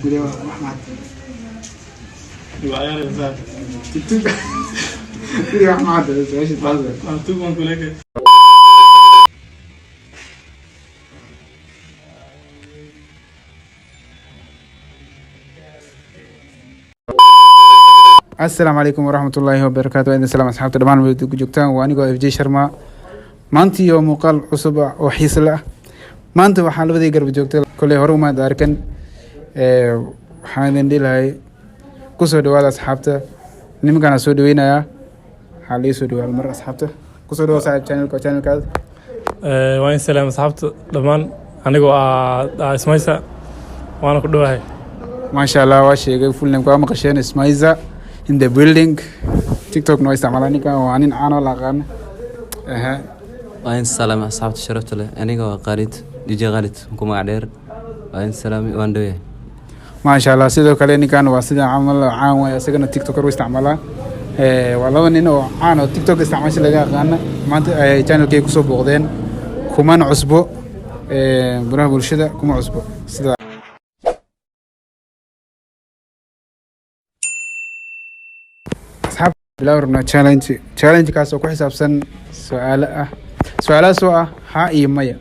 Weligaa wax ma xad? Waa ciyaaraysaa. Tugtug. Weligaa wax ma xad? Su-aasha taas waay. Waa tug baan kuleeyahay. Asalaamu calaykum waraxmat ullaahi wabarakaatu. Waa idin salaam, asxaabta dhammaan meel ku joogtaan. Waa anigoo FJ Sharma maanta iyo muuqaal cusub ah oo xiise leh ah. Maanta waxaa labadii garba joogtay, koley hore umaad arkan. Waxaan idin dhihi lahay kusoo dhawaada asxaabta. Nimankaan soo dhaweynayaa, waxaa laii soo dhawaada mar asxaabta. Kusoo dhawaada, saaxiib, channelka, channelkaada. Waa in salaam asxaabta dhammaan. Anigoo ah Ismaysa, waana ku dhowahay. Maasha Allah, waa sheegay full name, waa maqasheen. Ismaiza in the building. TikTok na waa isticmaalaa ninkan, waa nin caan oo la aqaano. Aha. Waa in salaam asxaabta sharafta leh. Aniga waa Khaalid, DJ Khaalid ku magac dheer. Waa in salaami, waan dhowayahay. Maasha Allah. Sidoo kale ninkan waa sida camal caan waay, isagana TikToker u isticmaalaa. Waa laba nin oo caan oo TikTok isticmaasha laga aqaana. Maanta ay channelkay kusoo booqdeen, kumana cusbo baraha bulshada, kuma cusbo sida asxaab. Bilaaw rabnaa challenge, challenge-kaas oo ku xisaabsan su-aalo ah, su-aalahaas oo ah haa iyo maya.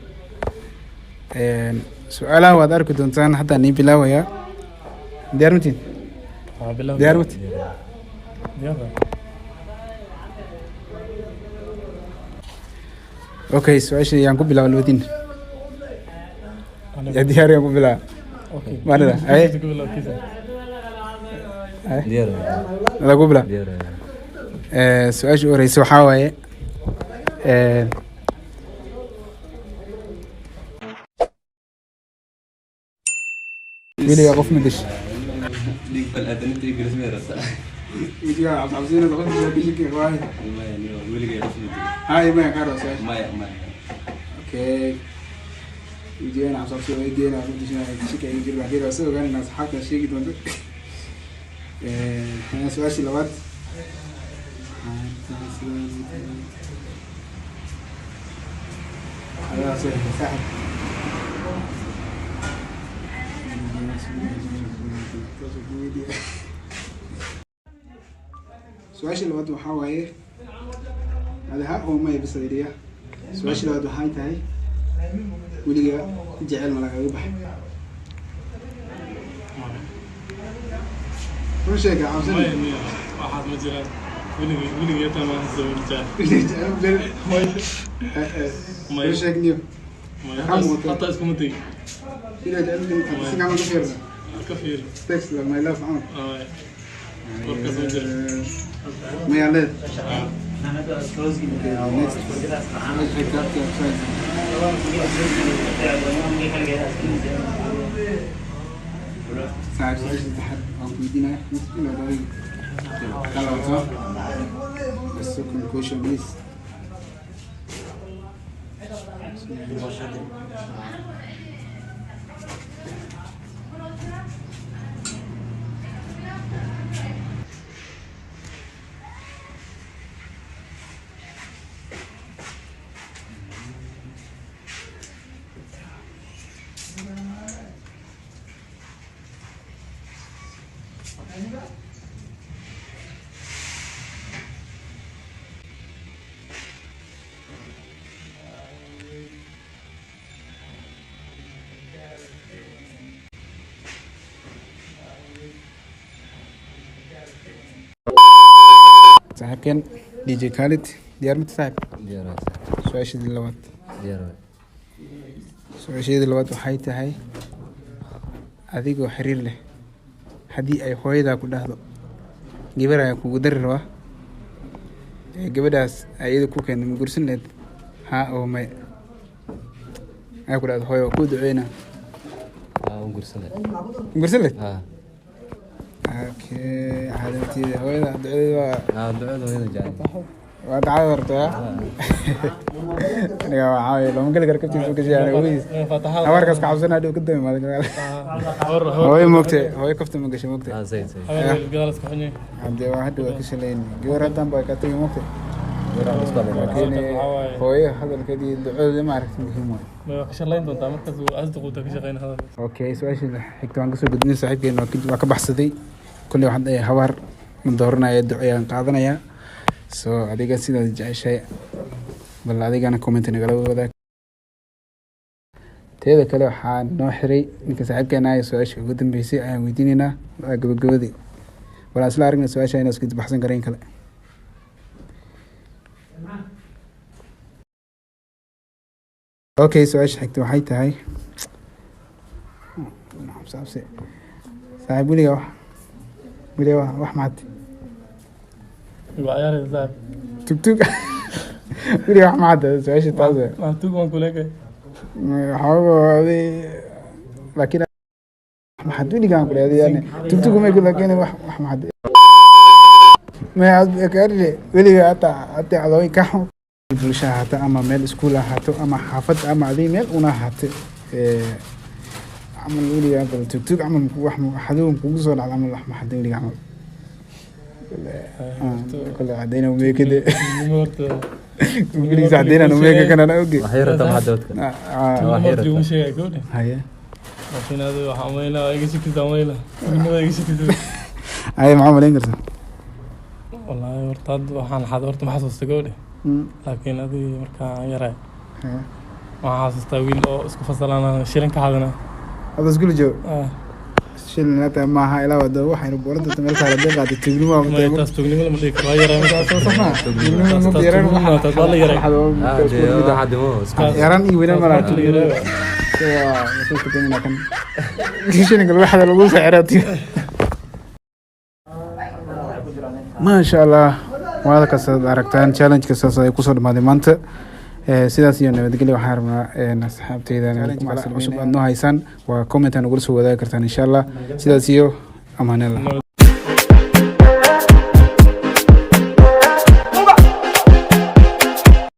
Su-aalaha waad arki doontaan, haddaan niin bilaabayaa. Diyaar matiin? Waa bilow. Diyaar mati? Diyaar baa. Okay, su-aasha yaan ku bilaaba labadiin? Aniga. Yaa diyaar? Yaan ku bilaaba? Okay. Maanida aye. Ku bilow kiisa. Diyaar. Adaa ku bilaab. Diyaar. Su-aasha u horeysa waxaa waaye, weligaa qof ma dishay? Dhiig bal aadanimta iyo gelisma yarata. Wejigaa cabsicabsiinada, qof dishay? Maya, niyo, weligay qof ma dilin. Hay, maya kaa raba su-aasha. Maya, maya. Okay, wejigaan cabsicabsi way geynaa, qof dishay shaki ay jiro, laakiin waa soo ogaanayna, asxaabta sheegi doonto. Su-aashii labaad. Adaa soo xigta, saaxib. Su-aasha labaad waxaa waaye, adi ha oo maya bisa iriya. Su-aasha labaad waxay tahay, weliga jecel ma lagaga baxay? Run sheega, cabsan. Maya, maya. Waxaas ma jiraan. Weligay, weligay taa ma haysto jecel. Maya. Maya. Run sheeg, niyo. Maya. Maxaa muuqata? Hataa iskuma tegin. Weliga jecel si kama ka fiirna? Ka fiiri. Text la my love camal. Maya. Warkaas ma jiro. Maya leed. Ah. Okay, next. Su-aasha xigta, abti, saaxiib, su-aasha saddexaad waan ku weydiinaya. Inaad adiga kala wato. The second question is, saaxiibkeen DJ Khalid, diyaar mata, saaxiib? Diyaar waay, saaxiib. Su-aashaadii labaad. Diyaar waay. Su-aashadeedii labaad waxay tahay, adigoo xiriir leh, haddii ay hooyadaa ku dhahdo gabar ayaa kugu dari rabaa, ee gabadhaas ayada ku keentay, ma guursan lahayd, haa oo maya? Ay ku dhahdo hooyo waa kuu duceynaa. Haa, waan guursanay. Ma guursan lahayd? Haa. Okay, caadamteeda hooyada ducadeeda waa Haa, ducada hooyada jecel. Waa dacada horta. Aniga waxaa waaye looma geli karo kabtiisa gashay aniga hooyadiis. Faataxada. Habarkaas ka cabsanaa dhow ka dami maalin. Hor Hooyo moogtay, hooyo kafta ma gashay moogtay. Haa, zaid zaid. Hor gadaal iska xunyahay. Hadee waa hadda waa ka shalayn gabar haddan baa ka tagi moogtay. Laakiin Waxaa waaye hooyo hadalkeedii ducadeeda, ma aragti, muhiim waay. Ma waa ka shaqayn doontaa markaas uu asduquuta ka shaqayn hadalkaas. Okay, su-aasha xigta waan kasoo gudbinay. Saaxiibkeen waa ka baxsaday. Kolley waxaan dhahay habaar ma dooranaya, ducayaan qaadanaya. So adiga sidaad jeceshahay, bal adigana comment nagala wadaag. Teeda kale, waxaa noo xiray ninka saaxiibkeena ah. Su-aasha ugu dambeysay ayaan weydiineynaa, waa gabagabadii. Bal aan isla aragna su-aasha inaan isku baxsan karayn kale. Okay, su-aasha xigta waxay tahay, cabsi cabsi, saaxiib, weliga wax maxad Waa ciyaaraysa, saaxiib. Tug tug, weliga wax maxad? Su-aasha taas waay. Waa tug waan kuleekay. Waxaaba adi, laakiin maxad weligaan kule adi, yani tug tug may ku, laakiin wax maxad may weliga hataa adooyin ka bulsha ahaato ama meel iskuul ahaato ama xaafad ama adiga meel una ahaato camal, weligaa bal tug tug camal wax xaduun kugu soo dhacda camal, wax maxad weliga camal kole cadayna umeekade? Tugnimo horta. Weligiis cadayna umeeka kanana oge. Waxay rabtaa maxaa dadka? Tugnimo horta iguma sheegay gabadha. Haye. Laakiin adiga waxaan umaynaa iga shakisa, umayna tugnimada iga shakisa. Haye, maxaa malayn kartaa? Wallaahi horta hadda waxaan xaday horta ma xasuusta, gabadha. Laakiin adiga markaan yaray waxaan xasuustaa wiil oo isku fasalaan shilin ka xadina. Hadda iskuul joog? Ah. Shilin hata maaha, ilaa wada waxaynu boolada meel saara dee qaatay tuugnimo. Maya, taas tugnimada ma dhihi karo, waa yaray markaas. Yaraan. Taas waa la yaray. Yaraan iyo weynaan malaha. Taas waa la yaray. Kan shilinka lagu xada lagu soo. Maasha Allah, waada kastaad aragtaan, challenge kastaas ay kusoo dhamaaday maanta. Sidaas iyo nabadgelyo. Waxaan rabnaa asxaabteyda cusub aad noo haysaan, waa comment aan nagula soo wadaagi kartaan, insha Allah. Sidaas iyo amaanela.